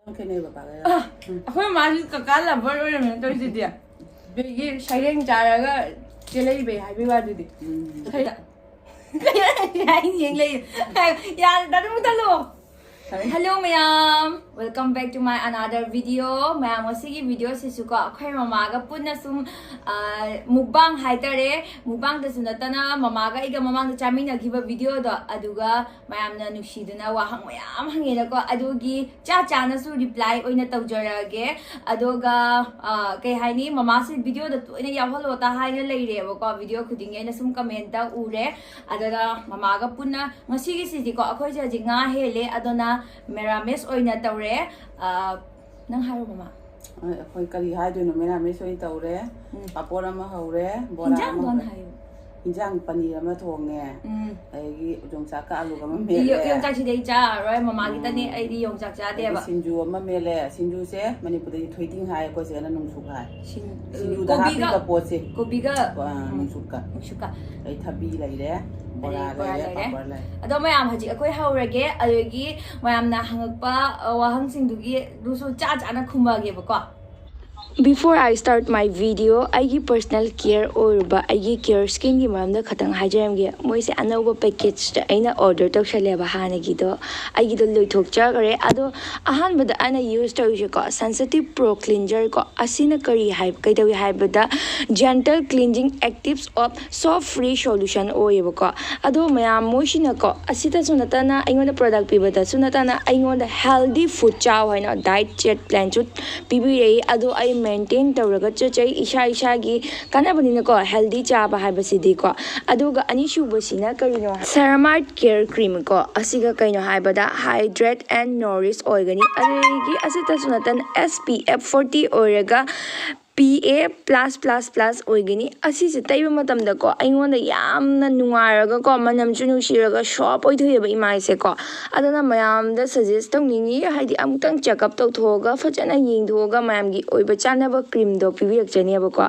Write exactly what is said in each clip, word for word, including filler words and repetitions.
ꯌꯥꯝ ꯈꯦꯠꯅꯩ ꯕꯕꯥꯒ꯫ ꯑꯩꯈꯣꯏ ꯃꯥꯁꯨ ꯀꯀꯥ ꯂꯚꯔ ꯑꯣꯏꯔꯝꯃꯦ ꯇꯧꯔꯤꯁꯤꯗꯤ꯫ ꯑꯗꯒꯤ ꯁꯩꯔꯦꯡ ꯆꯥꯔꯒ ꯆꯦꯜꯂꯛꯏꯕꯩ ꯍꯥꯏꯕꯩ ꯋꯥꯗꯨꯗꯤ꯫ ꯎꯝ꯫ ꯑꯩ ꯌꯦꯡ ꯂꯩ꯫ ꯌꯥꯔꯦ, ꯗꯥꯗꯨ ꯃꯨꯊꯠꯂꯣ꯫ Hello ꯃꯌꯥꯝ, welcome back to my another video. ꯃꯌꯥꯝ, ꯉꯁꯤꯒꯤ ꯚꯤꯗꯤꯑꯣꯁꯤꯁꯨꯀꯣ ꯑꯩꯈꯣꯏ ꯃꯃꯥꯒ ꯄꯨꯟꯅ ꯁꯨꯝ ꯃꯨꯛꯕꯥꯡ ꯍꯥꯏꯇꯥꯔꯦ, ꯃꯨꯛꯕꯥꯡꯗꯁꯨ ꯅꯠꯇꯅ ꯃꯃꯥꯒ ꯑꯩꯒ ꯃꯃꯥꯡꯗ ꯆꯥꯃꯤꯟꯅꯈꯤꯕ ꯚꯤꯗꯤꯑꯣꯗꯣ, ꯑꯗꯨꯒ ꯃꯌꯥꯝꯅ ꯅꯨꯡꯁꯤꯗꯨꯅ ꯋꯥꯍꯪ ꯃꯌꯥꯝ ꯍꯪꯉꯦꯅꯀꯣ, ꯑꯗꯨꯒꯤ ꯆꯥ ꯆꯥꯅꯁꯨ ꯔꯤꯄ꯭ꯂꯥꯏ ꯑꯣꯏꯅ ꯇꯧꯖꯔꯛꯑꯒꯦ꯫ ꯑꯗꯨꯒ ꯀꯩ ꯍꯥꯏꯅꯤ, ꯃꯃꯥꯁꯦ ꯚꯤꯗꯤꯑꯣꯗ ꯇꯣꯏꯅ ꯌꯥꯎꯍꯜꯂꯣꯇ ꯍꯥꯏꯅ ꯂꯩꯔꯦꯕꯀꯣ, ꯚꯤꯗꯤꯑꯣ ꯈꯨꯗꯤꯡꯒꯤ ꯑꯩꯅ ꯁꯨꯝ ꯀꯃꯦꯟꯇ ꯎꯔꯦ꯫ ꯑꯗꯨꯅ ꯃꯃꯥꯒ ꯄꯨꯟꯅ ꯉꯁꯤꯒꯤꯁꯤꯗꯤꯀꯣ ꯑꯩꯈꯣꯏꯁꯦ ꯍꯧꯖꯤꯛ ꯉꯥ ꯍꯦꯜꯂꯦ, ꯑꯗꯨꯅ ꯃꯦꯔꯥꯃꯦꯁ ꯑꯣꯏꯅ ꯇꯧꯔꯦ꯫ ꯅꯪ ꯍꯥꯏꯔꯣ ꯃꯃꯥ꯫ ꯑꯩꯈꯣꯏ ꯀꯔꯤ ꯍꯥꯏꯗꯣꯏꯅꯣ, ꯃꯦꯔꯥꯃꯦꯁ ꯑꯣꯏꯅ ꯇꯧꯔꯦ꯫ ꯎꯝ꯫ ꯄꯥꯄꯣꯔ ꯑꯃ ꯍꯧꯔꯦ, ꯕꯣꯔꯥ ꯏꯟꯖꯥꯡꯗꯣ ꯑꯃ ꯍꯥꯟꯅ ꯍꯧꯔꯦ꯫ ꯍꯥꯏꯌꯨ꯫ ꯏꯟꯖꯥꯡ ꯄꯅꯤꯔ ꯑꯃ ꯊꯣꯡꯉꯦ꯫ ꯎꯝ꯫ ꯑꯗꯒꯤ ꯌꯣꯡꯆꯥꯛꯀ ꯑꯂꯨꯒ ꯑꯃ ꯃꯦꯠꯂꯦ꯫ ꯌꯣ- ꯌꯣꯡꯆꯥꯛꯁꯤꯗꯤ ꯑꯩ ꯆꯥꯔꯔꯣꯏ, ꯃꯃꯥꯒꯤꯇꯅꯦ ꯎꯝ꯫ ꯑꯩꯗꯤ ꯌꯣꯡꯆꯥꯛ ꯆꯥꯗꯦꯕ꯫ ꯑꯗꯒꯤ ꯁꯤꯡꯖꯨ ꯑꯃ ꯃꯦꯠꯂꯦ꯫ ꯁꯤꯡꯖꯨꯁꯦ ꯃꯅꯤꯄꯨꯔꯗꯗꯤ ꯊꯣꯏꯗꯤꯡ ꯍꯥꯏ, ꯑꯩꯈꯣꯏ ꯁꯤꯗꯅ ꯅꯨꯡꯁꯨꯛ ꯍꯥꯏ꯫ ꯁꯤꯡ- ꯁꯤꯡꯖꯨꯗ ꯀꯣꯕꯤꯒ- ꯍꯥꯞꯄꯤꯕ ꯄꯣꯠꯁꯦ꯫ ꯀꯣꯕꯤꯒ- ꯑ, ꯎꯝ꯫ ꯅꯨꯡꯁꯨꯛꯀ꯫ ꯅꯨꯡꯁꯨꯛꯀ꯫ ꯑꯩ ꯊꯕꯤ ꯂꯩꯔꯦ, ꯕꯣꯔꯥ ꯑꯗꯩ ꯕꯣꯔꯥ ꯂꯩꯔꯦ, ꯂꯩꯔꯦ꯫ ꯄꯥꯄꯣꯔ ꯂꯩꯔꯦ꯫ ꯑꯗꯣ ꯃꯌꯥꯝ, ꯍꯧꯖꯤꯛ ꯑꯩꯈꯣꯏ ꯍꯧꯔꯒꯦ, ꯑꯗꯨꯗꯒꯤ ꯃꯌꯥꯝꯅ ꯍꯪꯉꯛꯄ ꯑ, ꯋꯥꯍꯪꯁꯤꯡꯗꯨꯒꯤ ꯑꯗꯨꯁꯨ ꯆꯥ ꯆꯥꯅ ꯈꯨꯝꯃꯛꯑꯒꯦꯕꯀꯣ꯫ Before I start my video, ꯑꯩꯒꯤ personal care ꯑꯣꯏꯔꯨꯕ ꯑꯩꯒꯤ ꯀꯤꯌꯔ ꯁ꯭ꯀꯤꯟꯒꯤ ꯃꯔꯝꯗ ꯈꯇꯪ ꯍꯥꯏꯖꯔꯝꯒꯦ꯫ ꯃꯣꯏꯁꯦ ꯑꯅꯧꯕ ꯄꯦꯀꯦꯖꯇ ꯑꯩꯅ ꯑꯣꯔꯗꯔ ꯇꯧꯁꯜꯂꯦꯕ, ꯍꯥꯟꯅꯒꯤꯗꯣ ꯑꯩꯒꯤꯗꯣ ꯂꯣꯏꯊꯣꯛꯆꯈ꯭ꯔꯦ꯫ ꯑꯗꯣ ꯑꯍꯥꯟꯕꯗ ꯑꯩꯅ ꯌꯨꯁ ꯇꯧꯔꯤꯁꯦꯀꯣ, ꯁꯦꯟꯁꯤꯇꯤꯞ ꯄ꯭ꯔꯣ ꯀ꯭ꯂꯤꯟꯖꯔꯀꯣ, ꯑꯁꯤꯅ ꯀꯔꯤ ꯍꯥꯏ ꯀꯩꯗꯧꯏ ꯍꯥꯏꯕꯗ, gentle cleansing actives of soap free solution ꯑꯣꯏꯌꯦꯕꯀꯣ꯫ ꯑꯗꯣ ꯃꯌꯥꯝ, ꯃꯣꯏꯁꯤꯅꯀꯣ, ꯑꯁꯤꯗꯁꯨ ꯅꯠꯇꯅ ꯑꯩꯉꯣꯟꯗ ꯄ꯭ꯔꯗꯛ ꯄꯤꯕꯗꯁꯨ ꯅꯠꯇꯅ ꯑꯩꯉꯣꯟꯗ healthy food ꯆꯥꯎ ꯍꯥꯏꯅ diet chart plan ꯁꯨ ꯄꯤꯕꯤꯔꯛꯏ꯫ ꯑꯗꯣ ꯑꯩ ꯃꯦꯟꯇꯦꯟ ꯇꯧꯔꯒ ꯆꯠꯆꯩ, ꯏꯁꯥ ꯏꯁꯥꯒꯤ ꯀꯥꯟꯅꯕꯅꯤꯅꯀꯣ, healthy ꯆꯥꯕ ꯍꯥꯏꯕꯁꯤꯗꯤꯀꯣ꯫ ꯑꯗꯨꯒ ꯑꯅꯤꯁꯨꯕꯁꯤꯅ ꯀꯔꯤꯅꯣ? Ceramide care cream ꯀꯣ, ꯑꯁꯤꯒ ꯀꯩꯅꯣ ꯍꯥꯏꯕꯗ hydrate and nourish ꯑꯣꯏꯒꯅꯤ꯫ ꯑꯗꯨꯗꯒꯤ ꯑꯁꯤꯇꯁꯨ ꯅꯠꯇꯅ S P F forty ꯑꯣꯏꯔꯒ ꯄꯤ ꯑꯦ ꯄ꯭ꯂꯁ ꯄ꯭ꯂꯁ ꯄ꯭ꯂꯁ ꯑꯣꯏꯒꯅꯤ꯫ ꯑꯁꯤꯁꯦ ꯇꯩꯕ ꯃꯇꯝꯗꯀꯣ, ꯑꯩꯉꯣꯟꯗ ꯌꯥꯝꯅ ꯅꯨꯡꯉꯥꯏꯔꯒꯀꯣ, ꯃꯅꯝꯁꯨ ꯅꯨꯡꯁꯤꯔꯒ ꯁꯣꯞ ꯑꯣꯏꯊꯣꯛꯑꯦꯕ ꯏꯃꯥꯏꯁꯦꯀꯣ꯫ ꯑꯗꯨꯅ ꯃꯌꯥꯝꯗ ꯁꯖꯦꯁ ꯇꯧꯅꯤꯡꯉꯤ, ꯍꯥꯏꯗꯤ ꯑꯃꯨꯛꯇꯪ ꯆꯦꯛꯑꯞ ꯇꯧꯊꯣꯛꯑꯒ, ꯐꯖꯅ ꯌꯦꯡꯊꯣꯛꯑꯒ, ꯃꯌꯥꯝꯒꯤ ꯑꯣꯏꯕ ꯆꯥꯅꯕ ꯀ꯭ꯔꯤꯝꯗꯣ ꯄꯤꯕꯤꯔꯛꯆꯅꯦꯕꯀꯣ꯫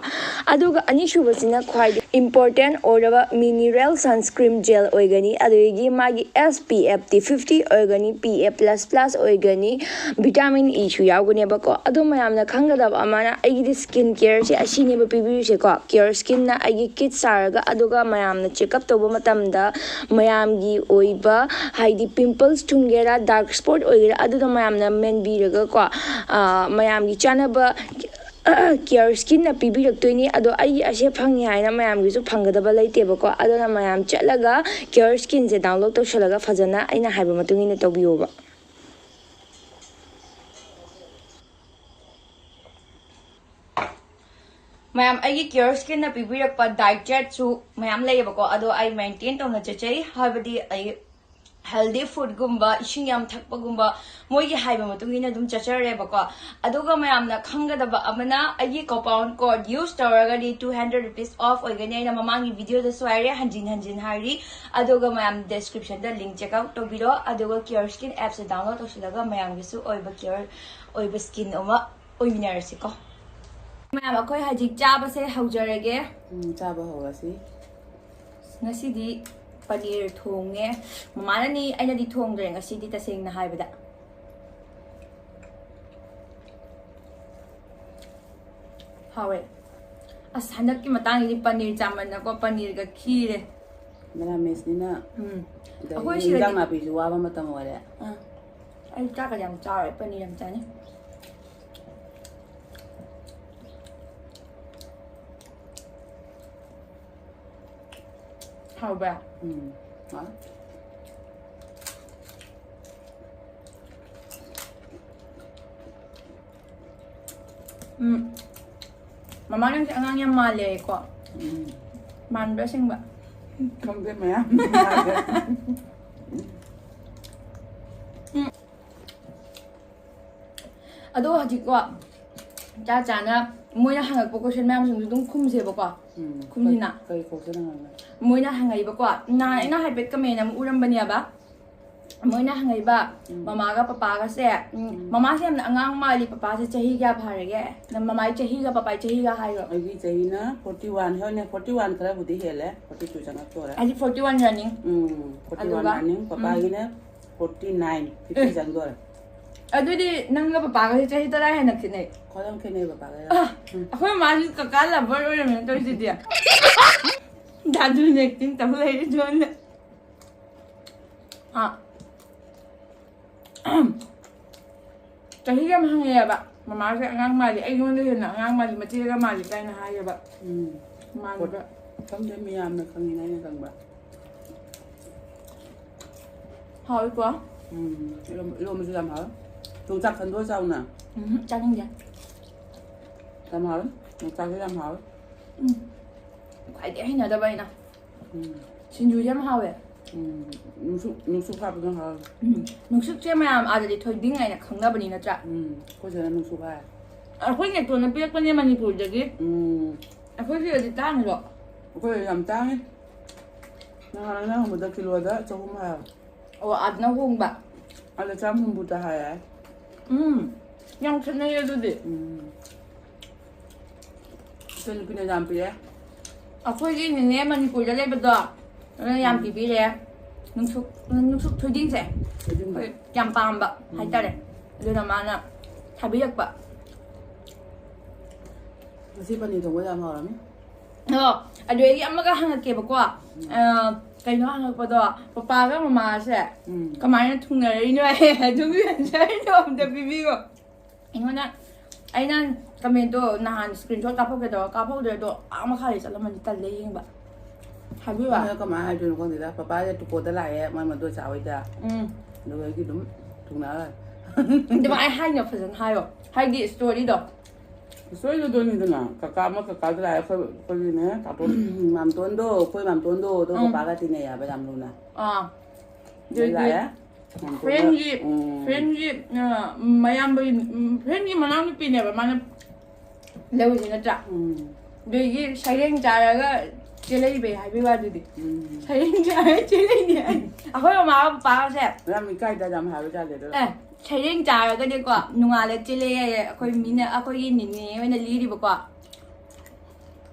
ꯑꯗꯨꯒ ꯑꯅꯤꯁꯨꯕꯁꯤꯅ ꯈ꯭ꯋꯥꯏꯗꯒꯤ ꯏꯝꯄꯣꯔꯇꯦꯟ ꯑꯣꯏꯔꯕ ꯃꯤꯅꯔꯦꯜ ꯁꯟꯁꯀ꯭ꯔꯤꯟ ꯖꯦꯜ ꯑꯣꯏꯒꯅꯤ꯫ ꯑꯗꯨꯗꯒꯤ ꯃꯥꯒꯤ S P F T fifty ꯑꯣꯏꯒꯅꯤ, ꯄꯤ ꯑꯦ ꯄ꯭ꯂꯁ ꯄ꯭ꯂꯁ ꯑꯣꯏꯒꯅꯤ, ꯚꯤꯇꯥꯃꯤꯟ ꯏꯁꯨ ꯌꯥꯎꯒꯅꯦꯕꯀꯣ꯫ ꯑꯗꯣ ꯃꯌꯥꯝꯅ ꯈꯪꯒꯗꯕ ꯑꯃꯅ, ꯑꯩꯒꯤꯗꯤ ꯁ꯭ꯀꯤꯟ ꯀꯦꯌꯔꯁꯦ ꯑꯁꯤꯅꯦꯕ ꯄꯤꯕꯤꯔꯤꯁꯦꯀꯣ꯫ ꯀꯦꯌꯔ ꯁ꯭ꯀꯤꯟꯅ ꯑꯩꯒꯤ ꯀꯤꯠ ꯁꯥꯔꯒ, ꯑꯗꯨꯒ ꯃꯌꯥꯝꯅ ꯆꯦꯛꯑꯞ ꯇꯧꯕ ꯃꯇꯝꯗ ꯃꯌꯥꯝꯒꯤ ꯑꯣꯏꯕ, ꯍꯥꯏꯗꯤ ꯄꯤꯝꯄꯜꯁ ꯊꯨꯡꯒꯦꯔꯥ, ꯗꯥꯔꯛ ꯁ꯭ꯄꯣꯠ ꯑꯣꯏꯒꯦꯔꯥ, ꯑꯗꯨꯗ ꯃꯌꯥꯝꯅ ꯃꯦꯟꯕꯤꯔꯒꯀꯣ, ꯑꯥ, ꯃꯌꯥꯝꯒꯤ ꯆꯥꯅꯕ ꯀꯦꯌꯔ ꯁ꯭ꯀꯤꯟꯅ ꯄꯤꯕꯤꯔꯛꯇꯣꯏꯅꯤ꯫ ꯑꯗꯣ ꯑꯩꯒꯤ ꯑꯁꯦ ꯐꯪꯉꯤ ꯍꯥꯏꯅ ꯃꯌꯥꯝꯒꯤꯁꯨ ꯐꯪꯒꯗꯕ ꯂꯩꯇꯦꯕꯀꯣ꯫ ꯑꯗꯨꯅ ꯃꯌꯥꯝ ꯆꯠꯂꯒ ꯀꯦꯌꯔ ꯁ꯭ꯀꯤꯟꯁꯦ ꯗꯥꯎꯟꯂꯣꯗ ꯇꯧꯁꯜꯂꯒ ꯐꯖꯅ ꯑꯩꯅ ꯍꯥꯏꯕ ꯃꯇꯨꯡ ꯏꯟꯅ ꯇꯧꯕꯤꯌꯣꯕ꯫ ꯃꯌꯥꯝ, ꯑꯩꯒꯤ ꯀꯤꯌꯣꯔꯁꯀꯤꯅ ꯄꯤꯕꯤꯔꯛꯄ ꯗꯥꯏꯠ ꯆꯥꯔꯠꯁꯨ ꯃꯌꯥꯝ ꯂꯩꯌꯦꯕꯀꯣ, ꯑꯗꯣ ꯑꯩ ꯃꯦꯟꯇꯦꯟ ꯇꯧꯅ ꯆꯠꯆꯩ, ꯍꯥꯏꯕꯗꯤ ꯑꯩ ꯍꯦꯜꯗꯤ ꯐꯨꯗꯀꯨꯝꯕ, ꯏꯁꯤꯡ ꯌꯥꯝ ꯊꯛꯄꯒꯨꯝꯕ, ꯃꯣꯏꯒꯤ ꯍꯥꯏꯕ ꯃꯇꯨꯡ ꯏꯟꯅ ꯑꯗꯨꯝ ꯆꯠꯆꯔꯦꯕꯀꯣ꯫ ꯑꯗꯨꯒ ꯃꯌꯥꯝꯅ ꯈꯪꯒꯗꯕ ꯑꯃꯅ, ꯑꯩꯒꯤ ꯀꯣꯄꯥꯎꯟ ꯀꯣꯗ ꯌꯨꯁ ꯇꯧꯔꯒꯗꯤ two hundred rupees off ꯑꯣꯏꯒꯅꯤ꯫ ꯑꯩꯅ ꯃꯃꯥꯡꯒꯤ ꯚꯤꯗꯤꯑꯣꯗꯁꯨ ꯍꯥꯏꯔꯦ, ꯍꯟꯖꯤꯟ ꯍꯟꯖꯤꯟ ꯍꯥꯏꯔꯤ꯫ ꯑꯗꯨꯒ ꯃꯌꯥꯝ, ꯗꯦꯁꯀ꯭ꯔꯤꯞꯁꯟꯗ ꯂꯤꯡ ꯆꯦꯛ ꯑꯥꯎꯠ ꯇꯧꯕꯤꯔꯣ, ꯑꯗꯨꯒ ꯀꯤꯌꯣꯔ ꯁ꯭ꯀꯤꯟ ꯑꯦꯞꯁꯦ ꯗꯥꯎꯟꯂꯣꯗ ꯇꯧꯁꯤꯜꯂꯒ ꯃꯌꯥꯝꯒꯤꯁꯨ ꯑꯣꯏꯕ ꯀꯤꯌꯣꯔ ꯑꯣꯏꯕ ꯁ꯭ꯀꯤꯟ ꯑꯃ ꯑꯣꯏꯃꯤꯟꯅꯔꯁꯤꯀꯣ꯫ ꯃꯌꯥꯝ, ꯑꯩꯈꯣꯏ ꯍꯧꯖꯤꯛ ꯆꯥꯕꯁꯦ ꯍꯧꯖꯔꯒꯦ꯫ ꯎꯝ, ꯆꯥꯕ ꯍꯧꯔꯁꯤ꯫ ꯉꯁꯤꯗꯤ ꯄꯅꯤꯔ ꯊꯣꯡꯉꯦ꯫ ꯃꯃꯥꯅꯅꯤ, ꯑꯩꯅꯗꯤ ꯊꯣꯡꯗ꯭ꯔꯦ ꯉꯁꯤꯗꯤ, ꯇꯁꯦꯡꯅ ꯍꯥꯏꯕꯗ꯫ ꯍꯥꯎꯋꯦ꯫ ꯑꯁ, ꯍꯟꯗꯛꯀꯤ ꯃꯇꯥꯡꯁꯤꯗꯤ ꯄꯅꯤꯔ ꯆꯥꯃꯟꯗꯀꯣ, ꯄꯅꯤꯔꯒ ꯈꯤꯔꯦ꯫ ꯃꯦꯔꯥꯃꯦꯁꯅꯤꯅ꯫ ꯎꯝ꯫ ꯑꯗꯩ ꯑꯩꯈꯣꯏ ꯁꯤꯗꯗꯤ ꯏꯟꯖꯥꯡ ꯅꯥꯄꯤꯁꯨ ꯋꯥꯕ ꯃꯇꯝ ꯑꯣꯏꯔꯦ꯫ ꯑꯥ, ꯑꯩ ꯆꯥꯛꯀꯗꯤ ꯌꯥꯝ ꯆꯥꯔꯣꯏ, ꯄꯅꯤꯔ ꯌꯥꯝ ꯆꯥꯅꯤꯡ꯫ ꯍꯥꯎꯕ꯭ꯔꯥ? ꯎꯝ꯫ ꯍꯥꯎ꯫ ꯎꯝ꯫ ꯃꯃꯥ, ꯅꯪꯁꯦ ꯑꯉꯥꯡ ꯌꯥꯝ ꯃꯥꯜꯂꯦꯀꯣ꯫ ꯎꯝ꯫ ꯃꯥꯟꯕ꯭ꯔꯥ ꯑꯁꯦꯡꯕ? ꯈꯪꯗꯦ, ꯃꯌꯥꯝ꯫ ꯑꯗꯣ ꯍꯧꯖꯤꯛꯀꯣ, ꯆꯥ ꯆꯥꯅ ꯃꯣꯏꯅ ꯍꯪꯉꯛꯄ ꯀꯣꯏꯁꯟ ꯃꯌꯥꯝꯁꯤꯡꯗꯣ ꯑꯗꯨꯝ ꯈꯨꯝꯁꯦꯕꯀꯣ꯫ ꯎꯝ꯫ ꯈꯨꯝꯁꯤꯅ꯫ ꯀꯩ ꯀꯣꯏꯁꯟ ꯍꯪꯉꯛꯏꯅꯣ? ꯃꯣꯏꯅ ꯍꯪꯉꯛꯏꯕꯀꯣ, ꯅꯍꯥꯟ ꯑꯩꯅ ꯍꯥꯏꯐꯦꯠ ꯀꯃꯦꯟ ꯑꯃ ꯎꯔꯝꯕꯅꯦꯕ꯫ ꯃꯣꯏꯅ ꯍꯪꯉꯛꯏꯕ, ꯎꯝ꯫ ꯃꯃꯥꯒ ꯄꯄꯥꯒꯁꯦ, ꯎꯝ, ꯃꯃꯥꯁꯦ ꯌꯥꯝꯅ ꯑꯉꯥꯡ ꯃꯥꯜꯂꯤ, ꯄꯄꯥꯁꯦ ꯆꯍꯤ ꯀꯌꯥ ꯐꯥꯔꯒꯦ? ꯅꯪ ꯃꯃꯥꯏ ꯆꯍꯤꯒ ꯄꯄꯥꯏ ꯆꯍꯤꯒ ꯍꯥꯏꯔꯣ꯫ ꯑꯩꯒꯤ ꯆꯍꯤꯅ ꯐꯣꯔꯇꯤ ꯋꯥꯟ ꯍꯦꯜꯂꯦ, ꯐꯣꯔꯇꯤ ꯋꯥꯟ ꯈꯔꯕꯨꯗꯤ ꯍꯦꯜꯂꯦ, ꯐꯣꯔꯇꯤ ꯇꯨ ꯆꯪꯉꯛꯇꯣꯔꯦ꯫ ꯍꯥꯏꯗꯤ ꯐꯣꯔꯇꯤ ꯋꯥꯟ ꯔꯟꯅꯤꯡ꯫ ꯎꯝ, ꯐꯣꯔꯇꯤ ꯋꯥꯟ ꯑꯗꯨꯒ? ꯔꯟꯅꯤꯡ, ꯄꯄꯥꯒꯤꯅ ꯐꯣꯔꯇꯤ ꯅꯥꯏꯟ, ꯐꯤꯐꯇꯤ ꯆꯪꯗꯣꯔꯦ꯫ ꯑꯗꯨꯗꯤ ꯅꯪꯒ ꯄꯄꯥꯒꯁꯦ ꯆꯍꯤ ꯇꯔꯥ ꯍꯦꯟꯅ ꯈꯦꯠꯅꯩ꯫ ꯈ꯭ꯋꯥꯏꯗꯪ ꯈꯦꯠꯅꯩ ꯄꯄꯥꯒ꯫ ꯑ, ꯑꯩꯈꯣꯏ ꯃꯥꯁꯨ ꯀꯀꯥ ꯂꯚꯔ ꯑꯣꯏꯔꯝꯃꯦ ꯇꯧꯔꯤꯁꯤꯗꯤ꯫ ꯗꯥꯗꯨꯅ ꯑꯦꯛꯇꯤꯡ ꯇꯧ ꯂꯩꯔꯤ ꯖꯣꯟꯅ꯫ ꯑ꯫ ꯆꯍꯤ ꯌꯥꯝ ꯍꯪꯉꯛꯑꯦꯕ꯫ ꯃꯃꯥꯁꯦ ꯑꯉꯥꯡ ꯃꯥꯜꯂꯤ, ꯑꯩꯉꯣꯟꯗ ꯍꯦꯟꯅ ꯑꯉꯥꯡ ꯃꯥꯜꯂꯤ, ꯃꯆꯦꯒ ꯃꯥꯜꯂꯤ ꯀꯥꯏꯅ ꯍꯥꯏꯌꯦꯕ꯫ ꯎꯝ꯫ ꯃꯥꯟꯕ꯫ ꯈꯪꯗꯦ, ꯃꯤꯌꯥꯝꯅ ꯈꯪꯉꯤꯅ ꯑꯩꯅ ꯈꯪꯕ꯫ ꯍꯥꯎꯏꯀꯣ? ꯎꯝ, ꯏꯔꯣꯝ-, ꯏꯔꯣꯝꯕꯁꯨ ꯌꯥꯝ ꯍꯥꯎꯋꯦ꯫ ꯌꯣꯡꯆꯥꯛ ꯈꯟꯗꯣꯛꯑ ꯆꯥꯎꯅ꯫ ꯎꯝ, ꯆꯥꯅꯤꯡꯗꯦ꯫ ꯌꯥꯝ ꯍꯥꯎꯋꯦ꯫ ꯌꯣꯡꯆꯥꯛꯁꯨ ꯌꯥꯝ ꯍꯥꯎꯋꯦ꯫ ꯎꯝ꯫ ꯈ꯭ꯋꯥꯏꯗꯒꯤ ꯍꯩꯅꯗꯕ ꯑꯩꯅ꯫ ꯎꯝ꯫ ꯁꯤꯡꯖꯨꯁꯦ ꯌꯥꯝ ꯍꯥꯎꯋꯦ꯫ ꯎꯝ꯫ ꯅꯨꯡꯁꯨꯛ, ꯅꯨꯡꯁꯨꯛ ꯍꯥꯞꯄꯗꯣ ꯍꯥꯎꯋꯦ꯫ ꯎꯝ꯫ ꯅꯨꯡꯁꯨꯛꯁꯦ ꯃꯌꯥꯝ ꯑꯥꯗꯗꯤ ꯊꯣꯏꯗꯤꯡ ꯍꯥꯏꯅ ꯈꯪꯅꯕꯅꯤ ꯅꯠꯇ꯭ꯔꯥ? ꯎꯝ꯫ ꯑꯩꯈꯣꯏ ꯁꯤꯗꯅ ꯅꯨꯡꯁꯨꯛ ꯍꯥꯏ꯫ ꯑꯩꯈꯣꯏ ꯅꯦꯇꯣꯟꯅ ꯄꯤꯔꯛꯄꯅꯦ ꯃꯅꯤꯄꯨꯔꯗꯒꯤ꯫ ꯎꯝ꯫ ꯑꯩꯈꯣꯏ ꯁꯤꯗꯗꯤ ꯇꯥꯡꯗ꯭ꯔꯣ? ꯑꯩꯈꯣꯏ ꯌꯥꯝ ꯇꯥꯡꯉꯦ꯫ ꯅꯍꯥꯟ ꯑꯩꯅ ꯍꯪꯕꯗ ꯀꯤꯂꯣꯗ ꯆꯍꯨꯝ ꯍꯥꯏ꯫ ꯑꯣ, ꯑꯥꯗꯅ ꯍꯣꯡꯕ꯫ ꯑꯗ ꯆꯥꯝ ꯍꯨꯝꯐꯨꯇ ꯍꯥꯏ ꯍꯥꯏ꯫ ꯎꯝ꯫ ꯌꯥꯝ ꯈꯦꯠꯅꯩꯌꯦ ꯑꯗꯨꯗꯤ꯫ ꯎꯝ꯫ ꯑꯩꯈꯣꯏ ꯅꯨꯄꯤꯅ ꯌꯥꯝ ꯄꯤꯔꯛꯑꯦ꯫ ꯑꯩꯈꯣꯏꯒꯤ ꯅꯦꯅꯦ ꯃꯅꯤꯄꯨꯔꯗ ꯂꯩꯕꯗꯣ, ꯑꯗꯨꯅ ꯌꯥꯝ ꯄꯤꯕꯤꯔꯦ꯫ ꯅꯨꯡꯁꯨꯛ, ꯅꯨꯡꯁꯨꯛ ꯊꯣꯏꯗꯤꯡꯁꯦ꯫ ꯊꯣꯏꯗꯤꯡꯗꯣ꯫ ꯑꯩꯈꯣꯏ ꯌꯥꯝ ꯄꯥꯝꯕ ꯍꯥꯏꯇꯥꯔꯦ꯫ ꯑꯗꯨꯅ ꯃꯥꯅ ꯊꯥꯕꯤꯔꯛꯄ꯫ ꯉꯁꯤ ꯄꯅꯤꯔ ꯊꯣꯡꯕ ꯌꯥꯝ ꯍꯥꯎꯔꯝꯃꯤ꯫ ꯑꯗꯣ, ꯑꯗꯨꯗꯒꯤ ꯑꯃꯒ ꯍꯪꯉꯛꯀꯦꯕꯀꯣ꯫ ꯑ, ꯀꯩꯅꯣ ꯍꯪꯉꯛꯄꯗꯣ, ꯄꯄꯥꯒ ꯃꯃꯥꯁꯦ ꯎꯝ꯫ ꯀꯃꯥꯏꯅ ꯊꯨꯡꯅꯔꯛꯏꯅꯣ ꯍꯥꯏ, ꯑꯗꯨꯒꯤ answerꯗꯣ ꯑꯝꯇ ꯄꯤꯕꯤꯌꯣ꯫ ꯑꯩꯉꯣꯟꯗ, ꯑꯩꯅ commentꯗꯣ ꯅꯍꯥꯟ screenshot ꯀꯥꯞꯍꯧꯒꯦ ꯇꯧꯔ ꯀꯥꯞꯍꯧꯗ꯭ꯔꯦ, ꯑꯗꯣ ꯑꯥ ꯃꯈꯥꯗꯤ ꯆꯠꯂꯝꯃꯅꯤ, ꯇꯜꯂꯦ ꯌꯦꯡꯕ꯫ ꯍꯥꯏꯕꯤꯌꯨ꯫ ꯃꯣꯏꯅ ꯀꯃꯥꯏꯅ ꯍꯥꯏꯗꯣꯏꯅꯣ ꯈꯪꯗꯦꯗ꯫ ꯄꯄꯥꯁꯦ ꯇꯨꯀꯣꯗ ꯂꯥꯛꯑꯦ, ꯃꯣꯏ ꯃꯗꯣꯏ ꯆꯥ ꯍꯣꯏꯗ꯫ ꯎꯝ꯫ ꯑꯗꯨꯒ ꯑꯩꯒꯤ ꯑꯗꯨꯝ ꯊꯨꯡꯅꯔꯦ꯫ ꯑꯗꯨꯃꯥꯏꯅ ꯍꯥꯏꯅ ꯐꯖꯅ ꯍꯥꯏꯌꯣ꯫ ꯍꯥꯏꯗꯤ storyꯗꯣ꯫ ꯁꯣꯏꯗꯣꯏꯅꯤꯗꯅ, ꯀꯀꯥ ꯑꯃ ꯀꯀꯥꯗ ꯂꯥꯛꯑꯦ, ꯑꯩꯈꯣꯏ, ꯑꯩꯈꯣꯏꯒꯤꯅꯦ, ꯇꯥꯇꯣꯟ꯫ ꯃꯥꯝꯇꯣꯟꯗꯣ, ꯑꯩꯈꯣꯏ ꯃꯥꯝꯇꯣꯟꯗꯣ, ꯑꯗꯣ ꯎꯝ꯫ ꯄꯄꯥꯒ ꯇꯤꯟꯅꯩ ꯍꯥꯏꯕ ꯌꯥꯝ ꯂꯨꯅ꯫ ꯑꯥ꯫ ꯑꯗꯩ ꯑꯗꯨꯗꯤ ꯂꯥꯛꯑꯦ꯫ ꯃꯥꯝꯇꯣꯟꯗꯣ, friendꯒꯤ, ꯎꯝ꯫ friendꯒꯤ, ꯑ, ꯃꯌꯥꯝꯕꯒꯤ, ꯎꯝ, friendꯒꯤ ꯃꯅꯥꯎꯅꯨꯄꯤꯅꯦꯕ ꯃꯥꯅ ꯂꯧꯔꯤꯁꯦ ꯅꯠꯇ꯭ꯔꯥ? ꯎꯝ ꯑꯗꯨꯗꯒꯤ ꯁꯩꯔꯦꯡ ꯆꯥꯔꯒ ꯆꯦꯜꯂꯛꯏꯕꯩ ꯍꯥꯏꯕꯩ ꯋꯥꯗꯨꯗꯤ꯫ ꯎꯝ ꯁꯩꯔꯦꯡ ꯆꯥꯔꯒ ꯆꯦꯜꯂꯛꯏꯅꯦ ꯍꯥꯏ꯫ ꯑꯩꯈꯣꯏ ꯃꯃꯥꯒ ꯄꯄꯥꯒꯁꯦ ꯌꯥꯝ ꯏꯀꯥꯏꯗ ꯌꯥꯝ ꯍꯥꯏꯕ ꯌꯥꯗꯦ ꯑꯗꯣ ꯑꯦ ꯁꯩꯔꯦꯡ ꯆꯥꯔꯒꯗꯤꯀꯣ ꯅꯣꯡꯉꯥꯜꯂ ꯆꯦꯜꯂꯛꯑꯦ꯫ ꯑꯩꯈꯣꯏ ꯃꯤꯅ, ꯑꯩꯈꯣꯏꯒꯤ ꯅꯤꯅꯦ ꯑꯣꯏꯅ ꯂꯤꯔꯤꯕꯀꯣ,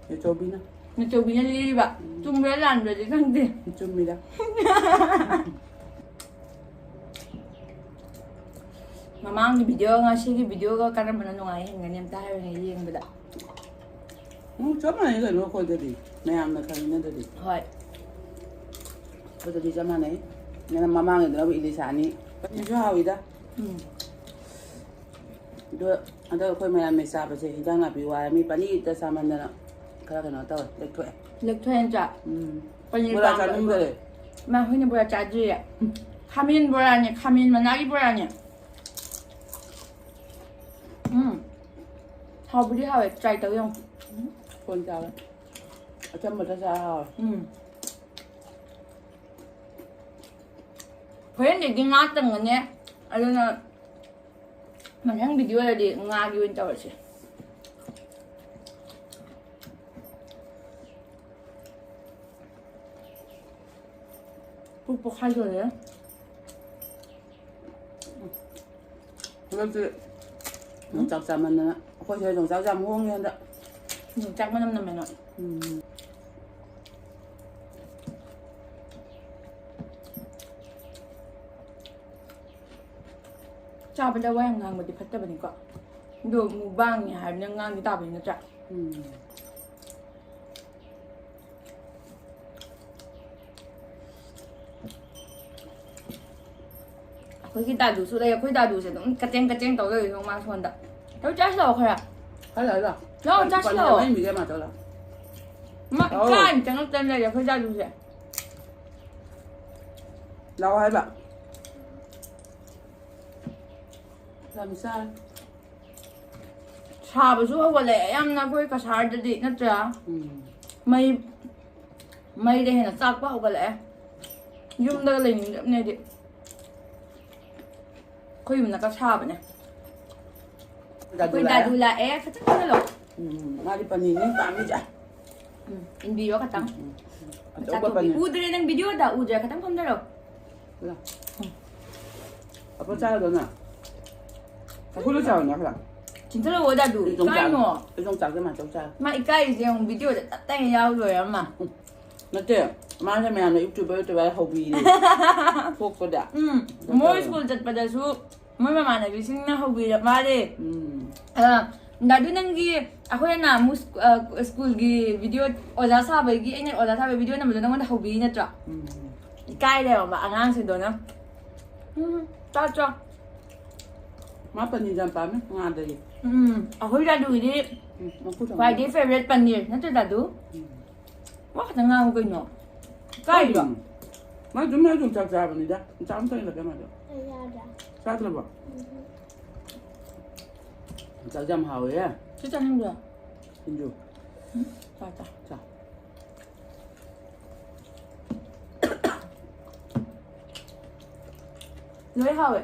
ꯅꯦꯆꯧꯕꯤꯅ ꯅꯦꯆꯧꯕꯤꯅ ꯂꯤꯔꯤꯕ꯫ ꯆꯨꯝꯕ꯭ꯔꯥ ꯂꯥꯟꯕ꯭ꯔꯗꯤ ꯈꯪꯗꯦ꯫ ꯆꯨꯝꯃꯤꯗ꯫ ꯃꯃꯥꯡꯒꯤ ꯚꯤꯗꯤꯑꯣ ꯉꯁꯤꯒꯤ ꯚꯤꯗꯤꯑꯣꯒ ꯀꯔꯝꯕꯅ ꯅꯨꯡꯉꯥꯏ ꯍꯦꯟꯒꯅꯤ ꯑꯝꯇ ꯍꯥꯏꯔꯨꯅꯦ ꯌꯦꯡꯕꯗ꯫ ꯎꯝ ꯆꯞ ꯃꯥꯟꯅꯩ ꯀꯩꯅꯣ ꯑꯩꯈꯣꯏꯗꯗꯤ꯫ ꯃꯌꯥꯝꯅ ꯈꯪꯅꯗꯗꯤ ꯍꯣꯏ꯫ ꯑꯩꯈꯣꯏꯗꯗꯤ ꯆꯞ ꯃꯥꯟꯅꯩ꯫ ꯅꯪ ꯃꯃꯥꯡꯒꯤꯗꯨꯅꯕꯨ ꯏꯂꯤꯁꯥꯅꯤ꯫ ꯄꯅꯤꯔꯁꯨ ꯍꯥꯎꯋꯤꯗ꯫ ꯎꯝ ꯑꯗꯣ ꯍꯟꯗꯛ ꯑꯩꯈꯣꯏ ꯃꯌꯥꯝ ꯃꯦ ꯆꯥꯕꯁꯦ ꯍꯤꯟꯖꯥꯡ ꯅꯥꯄꯤ ꯋꯥꯔꯦ꯫ ꯃꯤ ꯄꯅꯤꯔꯗ ꯆꯥꯃꯟꯗꯅ ꯈꯔ ꯀꯩꯅꯣ ꯇꯧꯔꯦ, ꯂꯦꯛꯊꯣꯛꯑꯦ꯫ ꯂꯦꯛꯊꯣꯛꯑꯦ ꯅꯠꯇ꯭ꯔꯥ? ꯎꯝ ꯄꯅꯤꯔ ꯕꯣꯔꯥ ꯄꯥꯝꯕ ꯆꯥꯅꯤꯡꯗꯔꯦ꯫ ꯃꯥ ꯑꯩꯈꯣꯏꯅ ꯕꯣꯔꯥ ꯆꯥꯗ꯭ꯔꯤꯌꯦ꯫ ꯈꯥꯃꯦꯟ ꯕꯣꯔꯥꯅꯦ, ꯈꯥꯃꯦꯟ ꯃꯅꯥꯒꯤ ꯕꯣꯔꯥꯅꯦ꯫ ꯎꯝ ꯍꯥꯎꯕꯨꯗꯤ ꯍꯥꯎꯋꯦ, ꯇ꯭ꯔꯥꯏ ꯇꯧ ꯌꯦꯡꯉꯣ꯫ ꯐꯣꯟ ꯆꯥꯕ꯫ ꯑꯆꯝꯕꯗ ꯆꯥ ꯍꯥꯎꯋꯦ꯫ ꯎꯝ ꯍꯣꯔꯦꯟꯗꯒꯤ ꯉꯥ ꯇꯪꯒꯅꯦ꯫ ꯑꯗꯨꯅ ꯃꯊꯪ ꯚꯤꯗꯤꯑꯣꯗꯗꯤ ꯉꯥꯒꯤ ꯑꯣꯏꯅ ꯇꯧꯔꯁꯦ꯫ ꯄꯨꯛ ꯄꯣꯛꯈꯥꯏꯗꯣꯔꯦ꯫ ꯍꯟꯗꯛꯇꯤ ꯌꯣꯡꯆꯥꯛ ꯆꯥꯃꯟꯗꯅ ꯑꯩꯈꯣꯏ ꯁꯤꯗ ꯌꯣꯡꯆꯥꯛꯁꯦ ꯌꯥꯝ ꯍꯣꯡꯉꯦ ꯍꯟꯗꯛ꯫ ꯌꯣꯡꯆꯥꯛ ꯃꯅꯝ ꯅꯝꯃꯦ ꯅꯣꯏ꯫ ꯎꯝ ꯆꯥꯕꯗ ꯋꯥ ꯌꯥꯝ ꯉꯥꯡꯕꯗꯤ ꯐꯠꯇꯕꯅꯤꯀꯣ꯫ ꯑꯗꯣ ꯃꯨꯛꯕꯥꯡꯅꯤ ꯍꯥꯏꯕꯅꯤꯅ ꯉꯥꯡꯈꯤ ꯇꯥꯕꯅꯤ ꯅꯠꯇ꯭ꯔꯥ? ꯎꯝ ꯑꯩꯈꯣꯏꯒꯤ ꯗꯥꯗꯨꯁꯨ ꯂꯩ꯫ ꯑꯩꯈꯣꯏ ꯗꯥꯗꯨꯁꯦ ꯑꯗꯨꯝ ꯀꯆꯦꯡ ꯀꯆꯦꯡ ꯇꯧ ꯂꯩꯔꯤꯅꯣ ꯃꯥ ꯁꯣꯝꯗ꯫ ꯂꯧ ꯆꯥꯁꯤ ꯂꯥꯛꯑꯣ ꯈꯔ꯫ Hello hello. ꯂꯥꯛꯑꯣ ꯆꯥꯁꯤ ꯂꯥꯛꯑꯣ꯫ ꯃꯩ ꯃꯤꯒ ꯃꯥ ꯇꯧꯔ꯫ ꯃꯥ ꯑꯧ꯫ ꯏꯀꯥꯏꯅ ꯆꯪꯉꯛꯇꯅ ꯂꯩꯔꯦ ꯑꯩꯈꯣꯏ ꯗꯥꯗꯨꯁꯦ꯫ ꯂꯥꯛꯑꯣ ꯍꯥꯏꯕ꯫ ꯌꯥꯝ ꯆꯥꯔꯦ꯫ ꯁꯥꯕꯁꯨ ꯍꯧꯒꯠꯂꯛꯑꯦ ꯌꯥꯝꯅ ꯑꯩꯈꯣꯏ ꯀꯁꯥꯔꯗꯗꯤ ꯅꯠꯇ꯭ꯔꯥ? ꯎꯝ ꯃꯩ ꯃꯩꯗ ꯍꯦꯟꯅ ꯆꯥꯛꯄ ꯍꯧꯒꯠꯂꯛꯑꯦ꯫ ꯌꯨꯝꯗꯒ ꯂꯩꯅꯤꯡꯗ꯭ꯔꯕꯅꯦ ꯑꯩꯗꯤ꯫ ꯑꯩꯈꯣꯏ ꯌꯨꯝꯗꯒ ꯁꯥꯕꯅꯦ꯫ ꯗꯥꯗꯨ ꯑꯩꯈꯣꯏ ꯂꯥꯛꯑꯦ꯫ ꯗꯥꯗꯨ ꯂꯥꯛꯑꯦ꯫ ꯐꯖꯅ ꯐꯖꯅ ꯂꯥꯛꯑꯣ꯫ ꯎꯝ, ꯃꯥꯗꯤ ꯄꯅꯤꯔꯅꯤ ꯄꯥꯝꯃꯤꯁꯦ꯫ ꯎꯝ, ꯏꯟꯕꯤꯌꯣ ꯈꯇꯪ꯫ ꯎꯝ, ꯎꯝ꯫ ꯑꯆꯧꯕ ꯆꯥꯊꯣꯛꯄꯤ꯫ ꯄꯅꯤꯔ꯫ ꯎꯗ꯭ꯔꯦ ꯅꯪ ꯚꯤꯗꯤꯑꯣꯗ, ꯎꯗ꯭ꯔꯦ ꯈꯇꯪ ꯐꯝꯗꯔꯣ꯫ ꯂꯥ꯫ ꯑꯐ ꯆꯥꯔꯗꯣ ꯅꯪ꯫ ꯑꯩꯈꯣꯏꯗ ꯆꯥꯔꯣ ꯅꯪ ꯈꯔ꯫ ꯆꯤꯟꯊꯂꯛꯑꯣ ꯗꯥꯗꯨ, ꯑꯩ ꯆꯣꯡ ꯆꯥꯔꯣ꯫ ꯏꯀꯥꯏꯅꯣ꯫ ꯑꯩ ꯆꯣꯡ ꯆꯥꯔꯣ, ꯃꯥ ꯆꯣꯡ ꯆꯥꯔꯣ꯫ ꯃꯥ ꯏꯀꯥꯏꯔꯤꯁꯦ ꯌꯦꯡꯉꯨ, ꯚꯤꯗꯤꯑꯣꯗ ꯇꯞ ꯇꯥꯏꯅ ꯌꯥꯎ ꯂꯣꯏꯔ ꯃꯥ꯫ ꯎꯝ꯫ ꯅꯠꯇꯦ, ꯃꯥꯁꯦ ꯃꯌꯥꯝꯅ YouTuber, YouTuber ꯍꯧꯕꯤꯔꯦ꯫ ꯊꯣꯛꯄꯗ꯫ ꯎꯝ, ꯑꯗꯨ ꯃꯣꯏ ꯇꯧꯔꯦ꯫ ꯁ꯭ꯀꯨꯜ ꯆꯠꯄꯗꯁꯨ ꯃꯣꯏ ꯃꯃꯥꯟꯅꯕꯤꯁꯤꯡꯅ ꯍꯧꯕꯤꯔ ꯃꯥꯜꯂꯦ꯫ ꯎꯝ꯫ ꯑ, ꯗꯥꯗꯨ ꯅꯪꯒꯤ, ꯑꯩꯈꯣꯏꯅ ꯅꯍꯥꯟꯃꯨꯛ ꯁ꯭ꯀꯨ-, ꯑ, ꯁ꯭ꯀꯨꯜꯒꯤ ꯚꯤꯗꯤꯑꯣ ꯑꯣꯖꯥ ꯁꯥꯕꯒꯤ, ꯑꯩꯅ ꯑꯣꯖꯥ ꯁꯥꯕꯒꯤ ꯚꯤꯗꯤꯑꯣ ꯅꯝꯕꯗꯣ ꯅꯪꯉꯣꯟꯗ ꯍꯧꯕꯤꯔꯤ ꯅꯠꯇ꯭ꯔꯣ? ꯎꯝ꯫ ꯏꯀꯥꯏꯔꯦꯕ ꯑꯉꯥꯡꯁꯤꯡꯗꯣꯅ꯫ ꯎꯝ, ꯆꯥꯎ, ꯆꯥꯎ꯫ ꯃꯥ ꯄꯅꯤꯔ ꯌꯥꯝ ꯄꯥꯝꯃꯦ, ꯉꯥꯗꯒꯤ꯫ ꯎꯝ, ꯑꯩꯈꯣꯏ ꯗꯥꯗꯨꯒꯤꯗꯤ ꯎꯝ, ꯃꯈꯨꯠ ꯑꯃ꯫ ꯈ꯭ꯋꯥꯏꯗꯒꯤ favorite ꯄꯅꯤꯔ ꯅꯠꯇ꯭ꯔꯣ ꯗꯥꯗꯨ? ꯎꯝ꯫ ꯋꯥ ꯈꯛꯇꯪ ꯉꯥꯡꯉꯨ ꯀꯩꯅꯣ꯫ ꯀꯥꯏꯗꯣ? ꯀꯩꯅꯣ? ꯃꯥ ꯑꯗꯨꯝ, ꯃꯥ ꯑꯗꯨꯝ ꯆꯥꯛ ꯆꯥꯕꯅꯤꯗ꯫ ꯆꯥꯛ ꯑꯝꯇ ꯏꯜꯂꯛꯀꯦ ꯃꯥꯗꯣ꯫ ꯑꯩ ꯆꯥꯗ꯭ꯔꯦ꯫ ꯆꯥꯗ꯭ꯔꯕꯣ? ꯎꯝ꯫ ꯆꯥꯛ ꯌꯥꯝ ꯍꯥꯎꯋꯦ꯫ ꯁꯤ ꯆꯥꯅꯤꯡꯕ꯭ꯔꯣ? ꯁꯤꯡꯖꯨ꯫ ꯎꯝ, ꯆꯥ, ꯆꯥ꯫ ꯆꯥ꯫ ꯂꯣꯏ ꯍꯥꯎꯋꯦ꯫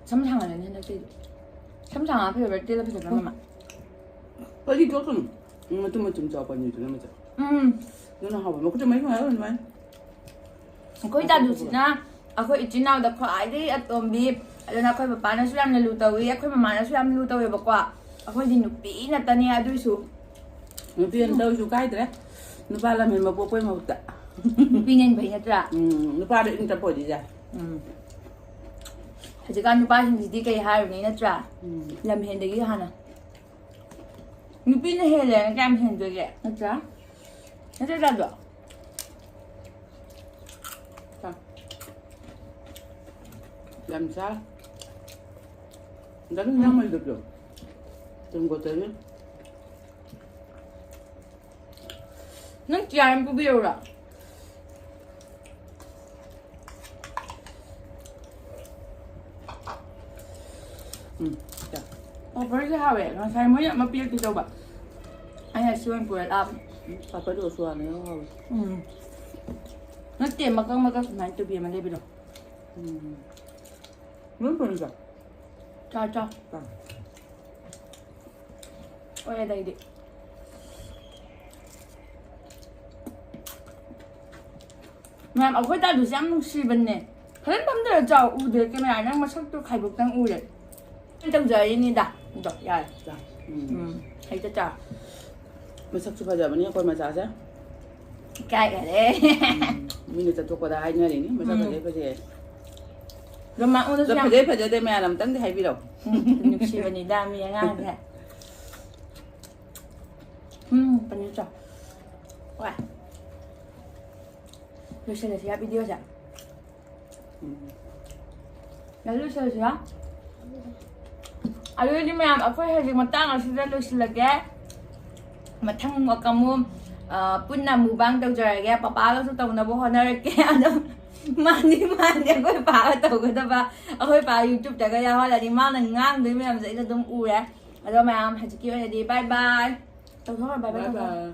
ꯁꯝ ꯁꯥꯡꯍꯜꯂꯅꯤ ꯍꯟꯗꯛꯇꯩꯗꯤ꯫ ꯁꯝ ꯁꯥꯡꯉ ꯐꯖꯕ꯭ꯔꯥ ꯇꯦꯜꯂ ꯐꯖꯕ꯭ꯔꯥ, ꯃꯃꯥ? ꯀꯔꯤ ꯊꯣꯛꯀꯅꯨ? ꯎꯝ, ꯃꯇꯨꯝ ꯃꯇꯨꯝ ꯆꯥꯎ ꯄꯅꯤꯔꯗꯨꯅ ꯃꯆꯥ꯫ ꯎꯝ꯫ ꯑꯗꯨꯅ ꯍꯥꯎꯕ꯫ ꯃꯈꯨꯠꯇ ꯃꯍꯤ ꯈꯨꯃꯥꯏ ꯑꯣꯏꯔꯝꯃꯥꯏ꯫ ꯑꯩꯈꯣꯏ ꯗꯥꯗꯨꯁꯤꯅ ꯑꯩꯈꯣꯏ ꯏꯆꯤꯟ ꯏꯅꯥꯎꯗ ꯈ꯭ꯋꯥꯏꯗꯒꯤ ꯑꯇꯣꯝꯕꯤ, ꯑꯗꯨꯅ ꯑꯩꯈꯣꯏ ꯄꯄꯥꯅꯁꯨ ꯌꯥꯝꯅ ꯂꯨ ꯇꯧꯏ, ꯑꯩꯈꯣꯏ ꯃꯃꯥꯅꯁꯨ ꯌꯥꯝ ꯂꯨ ꯇꯧꯋꯦꯕꯀꯣ꯫ ꯑꯩꯈꯣꯏꯗꯤ ꯅꯨꯄꯤ ꯉꯥꯛꯇꯅꯦ, ꯑꯗꯨꯏꯁꯨ ꯅꯨꯄꯤ ꯑꯃ ꯇꯧꯔꯁꯨ ꯀꯥꯏꯗ꯭ꯔꯦ꯫ ꯅꯨꯄꯥ ꯂꯝꯍꯦꯟꯕ ꯄꯣꯛꯄꯩ ꯃꯍꯨꯠꯇ꯫ ꯅꯨꯄꯤꯅ ꯍꯦꯟꯅ ꯐꯩ ꯅꯠꯇ꯭ꯔꯥ? ꯎꯝ, ꯅꯨꯄꯥꯗꯣ ꯏꯪ ꯇꯞꯄ ꯑꯣꯏꯗꯤ ꯌꯥꯏ꯫ ꯎꯝ꯫ ꯍꯧꯖꯤꯛꯀꯥꯟ ꯅꯨꯄꯥꯁꯤꯡꯁꯤꯗꯤ ꯀꯩ ꯍꯥꯏꯔꯨꯅꯤ ꯅꯠꯇ꯭ꯔꯥ? ꯎꯝ꯫ ꯂꯝꯍꯦꯟꯗꯒꯤ ꯍꯥꯟꯅ꯫ ꯅꯨꯄꯤꯅ ꯍꯦꯜꯂꯦꯅ ꯀꯌꯥꯝ ꯍꯦꯟꯗꯣꯏꯒꯦ ꯅꯠꯇ꯭ꯔꯥ? ꯅꯠꯇ꯭ꯔ ꯗꯥꯗꯣ? ꯆꯥ꯫ ꯌꯥꯝ ꯆꯥ꯫ ꯗꯥꯗꯨ ꯏꯟꯖꯥꯡ ꯃꯩꯗꯨꯁꯨ꯫ ꯇꯨꯝꯒꯣꯠꯇꯅꯤ꯫ ꯅꯪ ꯆꯤꯌꯥꯔ ꯑꯃ ꯄꯨꯕꯤꯔꯛꯎꯔꯣ? ꯎꯝ, ꯆꯥ꯫ ꯑꯣꯐꯔꯁꯦ ꯍꯥꯎꯋꯦ꯫ ꯉꯁꯥꯏ ꯃꯣꯏꯅ ꯑꯃ ꯄꯤꯔꯛꯀꯦ ꯇꯧꯕ, ꯑꯩꯅ ꯁꯤ ꯑꯣꯏꯅ ꯄꯨꯔ ꯂꯥꯛꯑꯕꯅꯦ꯫ ꯎꯝ, ꯄꯥꯄꯔꯗꯣ ꯁꯨ ꯍꯥꯟꯅ ꯌꯥꯎꯍꯧꯔꯦ꯫ ꯎꯝ꯫ ꯅꯠꯇꯦ, ꯃꯀꯛ ꯃꯀꯛ ꯁꯨꯃꯥꯏꯅ ꯇꯧꯕꯤ ꯑꯃ ꯂꯩꯕꯗꯣ꯫ ꯎꯝ꯫ ꯂꯣꯏ ꯐꯪꯉꯤꯗ꯫ ꯆꯥ, ꯆꯥ꯫ ꯆꯥ꯫ ꯑꯣꯏ ꯑꯗꯩꯗꯤ꯫ ꯃꯌꯥꯝ, ꯑꯩꯈꯣꯏ ꯇꯥꯗꯨꯁꯦ ꯌꯥꯝ ꯅꯨꯡꯁꯤꯕꯅꯦ꯫ ꯐꯖꯅ ꯐꯝꯗꯔ ꯆꯥꯎ꯫ ꯎꯗꯦ ꯀꯦꯃꯦꯔꯥ꯫ ꯅꯪ ꯃꯁꯛꯇꯣ ꯈꯥꯏꯕꯣꯛꯇꯪ ꯎꯔꯦ꯫ ꯇꯧꯖꯔꯤꯅꯤꯗ꯫ ꯑꯗꯣ ꯌꯥꯔꯦ꯫ ꯎꯝ꯫ ꯎꯝ꯫ ꯍꯩꯇ ꯆꯥ꯫ ꯃꯁꯛꯁꯨ ꯐꯖꯕꯅꯤ ꯑꯩꯈꯣꯏ ꯃꯆꯥꯁꯦ꯫ ꯏꯀꯥꯏꯈꯔꯦ꯫ ꯎꯝ꯫ ꯃꯤꯅ ꯆꯠꯊꯣꯛꯄꯗ ꯍꯥꯏꯅꯔꯤꯅꯤ ꯃꯁꯛ ꯎꯝ꯫ ꯐꯖꯩ ꯐꯖꯩ꯫ ꯑꯗꯣ ꯃꯉꯣꯟꯗꯁꯨ ꯑꯗꯣ ꯌꯥꯝ ꯐꯖꯩ ꯐꯖꯗꯦ ꯃꯌꯥꯝ ꯑꯝꯇꯪꯗꯤ ꯍꯥꯏꯕꯤꯔꯛꯑꯣ꯫ ꯎꯝ, ꯅꯨꯡꯁꯤꯕꯅꯤꯗ ꯃꯤ ꯑꯉꯥꯡꯁꯦ꯫ ꯎꯝ, ꯄꯅꯤꯔ ꯆꯥꯎ꯫ ꯍꯣꯏ꯫ ꯂꯣꯏꯁꯤꯜꯂꯁꯤꯔ ꯚꯤꯗꯤꯑꯣꯁꯦ? ꯎꯝ꯫ ꯌꯥꯔꯦ, ꯂꯣꯏꯁꯤꯜꯂꯁꯤꯔ? ꯑꯗꯨꯗꯤ ꯃꯌꯥꯝ, ꯑꯩꯈꯣꯏ ꯍꯧꯖꯤꯛ ꯃꯇꯥꯡ ꯑꯁꯤꯗ ꯂꯣꯏꯁꯤꯜꯂꯒꯦ꯫ ꯃꯊꯪ ꯑꯃꯨꯛ, ꯑ, ꯄꯨꯟꯅ mukbang ꯇꯧꯖꯔꯒꯦ꯫ ꯄꯄꯥꯒꯁꯨ ꯇꯧꯅꯕ ꯍꯣꯠꯅꯔꯛꯀꯦ꯫ ꯑꯗꯣ ꯃꯥꯗꯤ, ꯃꯥꯗꯤ ꯑꯩꯈꯣꯏ ꯄꯥꯒ ꯇꯧꯒꯗꯕ, ꯑꯩꯈꯣꯏ ꯄꯥ YouTube-ꯇꯒ ꯌꯥꯎꯍꯜꯂꯅꯤ꯫ ꯃꯥꯅ ꯉꯥꯡꯗꯣꯏ ꯃꯌꯥꯝꯁꯦ ꯑꯩꯅ ꯑꯗꯨꯝ ꯎꯔꯦ꯫ ꯑꯗꯣ ꯃꯌꯥꯝ, ꯍꯧꯖꯤꯛꯀꯤ ꯑꯣꯏꯅꯗꯤ bye bye꯫ ꯇꯧꯊꯣꯛꯈ꯭ꯔꯣ, bye bye bye ꯇꯧꯊꯣꯛꯈ꯭ꯔꯣ꯫ Bye꯫